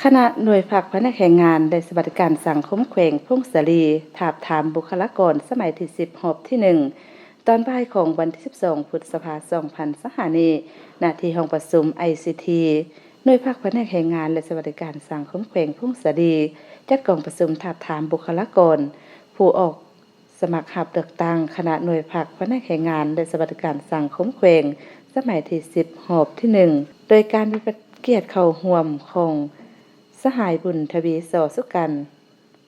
ຄະນະໜ່ວຍພັກພະແນກແຮງງານ ແລະ ສະຫວັດດີການສັງຄົມແຂວງຜົ້ງສາລີ ທາບທາມບຸກຄະລາກອນສະໄໝທີສິບ ຮອບທີໜຶ່ງ ຕອນບ່າຍຂອງວັນທີສິບສອງ ພຶດສະພາ ສອງພັນຊາວຫ້ານີ້ ນະທີ່ຫ້ອງປະຊຸມ ໄອຊີທີ ໜ່ວຍພັກພະແນກແຮງງານ ແລະ ສະຫວັດດີການສັງຄົມແຂວງຜົ້ງສາລີ ຈັດກອງປະຊຸມທາບທາມບຸກຄະລາກອນ ຜູ້ອອກ ສະໝັກຮັບເລືອກຕັ້ງຄະນະໜ່ວຍພັກພະແນກແຮງງານ ແລະ ສະຫວັດດີການສັງຄົມແຂວງ ສະໄໝທີສິບ ຮອບທີໜຶ່ງ ໂດຍການມີກຽດເຂົ້າຮ່ວມຂອງສະຫາຍ ບຸນທະວີ ສໍສຸກັນ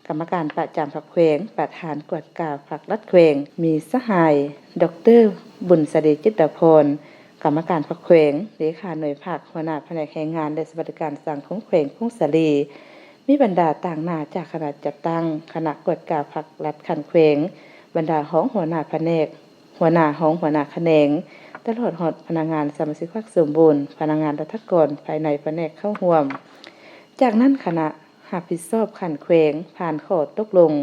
ກຳມະການປະຈຳພັກແຂວງ, ປະທານກວດກາພັກລັດແຂວງ, ມີສະຫາຍ ດອກເຕີ ບຸນສາລີ ຈິດດາພອນ ກຳມະການພັກແຂວງ, ເລຂາໜ່ວຍພັກ, ຫົວໜ້າພະແນກແຮງງານ ແລະ ສະຫວັດດີການສັງຄົມແຂວງຜົ້ງສາລີ, ມີບັນດາຕາງໜ້າຈາກຄະນະຈັດຕັ້ງ, ຄະນະກວດກາພັກລັດຂັ້ນແຂວງ, ບັນດາຮອງຫົວໜ້າພະແນກ, ຫົວໜ້າ, ຮອງຫົວໜ້າຂະແໜງ, ຕະຫຼອດຮອດພະນັກງານສະມາຊິກພັກສົມບູນ, ພະນັກງານລັດຖະກອນພາຍໃນພະແນກເຂົ້າຮ່ວມ. ຈາກນັ້ນຄະນະຮັບຜິດຊອບຂັ້ນແຂວງຜ່ານຂໍ້ຕົກລົງ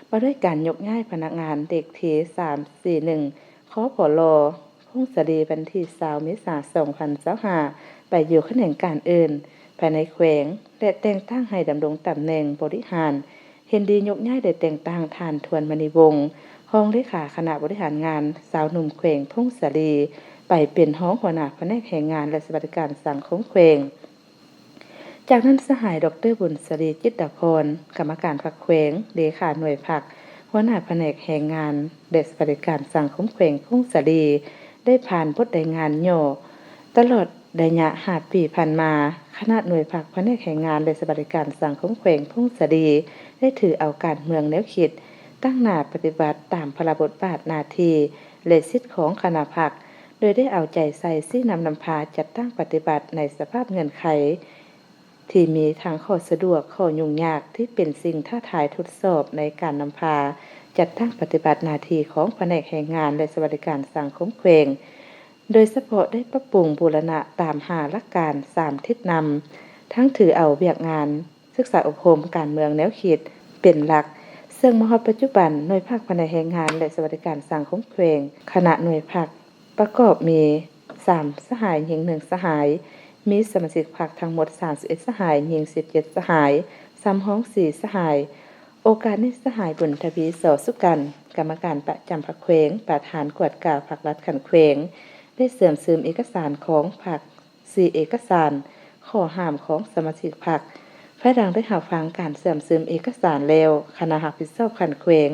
ວ່າດ້ວຍການຍົກຍ້າຍພະນັກງານເລກທີສາມສີ່ໜຶ່ງ ຄພລ ຜົ້ງສາລີ ວັນທີຊາວ ເມສາ ສອງພັນຊາວຫ້າ ໄປຢູ່ຂະແໜງການອື່ນພາຍໃນແຂວງ ແລະ ແຕ່ງຕັ້ງໃຫ້ດຳລົງຕຳແໜ່ງບໍລິຫານ. ເຫັນດີຍົກຍ້າຍ ແລະ ແຕ່ງຕັ້ງທ່ານ ທວນມະນີວົງ ຮອງເລຂາຄະນະບໍລິຫານງານຊາວໜຸ່ມແຂວງຜົ້ງສາລີ ໄປເປັນຮອງຫົວໜ້າພະແນກແຮງງານ ແລະ ສະຫວັດດີການສັງຄົມແຂວງ. ຈາກນັ້ນສະຫາຍ ດອກເຕີ ບຸນສາລີ ຈິດດາພອນ ກຳມະການພັກແຂວງ, ເລຂາໜ່ວຍພັກ, ຫົວໜ້າພະແນກແຮງງານ ແລະ ສະຫວັດດີການສັງຄົມແຂວງຜົ້ງສາລີ ໄດ້ຜ່ານບົດລາຍງານຫຍໍ້. ຕະຫຼອດໄລຍະຫ້າປີຜ່ານມາ, ຄະນະໜ່ວຍພັກພະແນກແຮງງານ ແລະ ສະຫວັດດີການສັງຄົມແຂວງຜົ້ງສາລີ ໄດ້ຖືເອົາການເມືອງແນວຄິດ ຕັ້ງໜ້າປະຕິບັດຕາມພາລະບົດບາດໜ້າທີ່ ແລະ ສິດຂອງຄະນະພັກ, ໂດຍໄດ້ເອົາໃຈໃສ່ຊີ້ນຳນຳພາຈັດຕັ້ງປະຕິບັດໃນສະພາບເງື່ອນໄຂ ທີ່ມີທັງຂໍ້ສະດວກ, ຂໍ້ຫຍຸ້ງຍາກທີ່ເປັນສິ່ງທ້າທາຍທົດສອບໃນການນຳພາຈັດຕັ້ງປະຕິບັດໜ້າທີ່ຂອງພະແນກແຮງງານ ແລະ ສະຫວັດດີການສັງຄົມແຂວງ, ໂດຍສະເພາະໄດ້ປັບປຸງບູລະນະຕາມຫ້າຫຼັກການສາມທິດນຳ, ທັງຖືເອົາວຽກງານສຶກສາອົບຮົມການເມືອງແນວຄິດເປັນຫຼັກ, ເຊິ່ງມາຮອດປັດຈຸບັນ ໜ່ວຍພັກພະແນກແຮງງານ ແລະ ສະຫວັດດີການສັງຄົມແຂວງ, ຄະນະໜ່ວຍພັກ ປະກອບມີສາມສະຫາຍ, ຍິງໜຶ່ງສະຫາຍ, ມີສະມາຊິກພັກທັງໝົດສາມສິບເອັດສະຫາຍ, ຍິງສິບເຈັດສະຫາຍ, ສຳຮອງສີ່ສະຫາຍ. ໂອກາດນີ້ສະຫາຍ ບຸນທະວີ ສໍສຸກັນ ກຳມະການປະຈຳພັກແຂວງ, ປະທານກວດກາພັກລັດຂັ້ນແຂວງ ໄດ້ເຊື່ອມຊືມເອກະສານຂອງພັກ ສີ່ເອກະສານ, ຂໍ້ຫ້າມຂອງສະມາຊິກພັກ. ພາຍຫຼັງໄດ້ຮັບຟັງການເຊື່ອມຊຶມເອກະສານແລ້ວ, ຄະນະຮັບຜິດຊອບຂັ້ນແຂວງ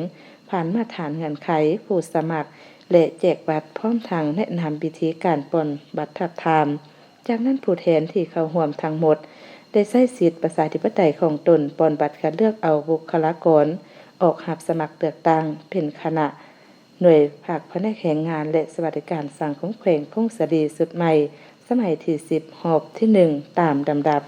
ຜ່ານມາດຖານເງື່ອນໄຂຜູ້ສະໝັກ ແລະ ແຈກບັດ ພ້ອມທັງແນະນຳວິທີການປ່ອນບັດທາບທາມ. ຈາກນັ້ນຜູ້ແທນທີ່ເຂົ້າຮ່ວມທັງໝົດໄດ້ໃຊ້ສິດປະຊາທິປະໄຕຂອງຕົນ ປ່ອນບັດຄັດເລືອກເອົາບຸກຄະລາກອນອອກຮັບສະໝັກເລືອກຕັ້ງເປັນຄະນະ ໜ່ວຍພັກພະແນກແຮງງານ ແລະ ສະຫວັດດີການສັງຄົມແຂວງຜົ້ງສາລີ ຊຸດໃໝ່ ສະໄໝທີສິບ ຮອບທີໜຶ່ງ ຕາມລຳດັບ.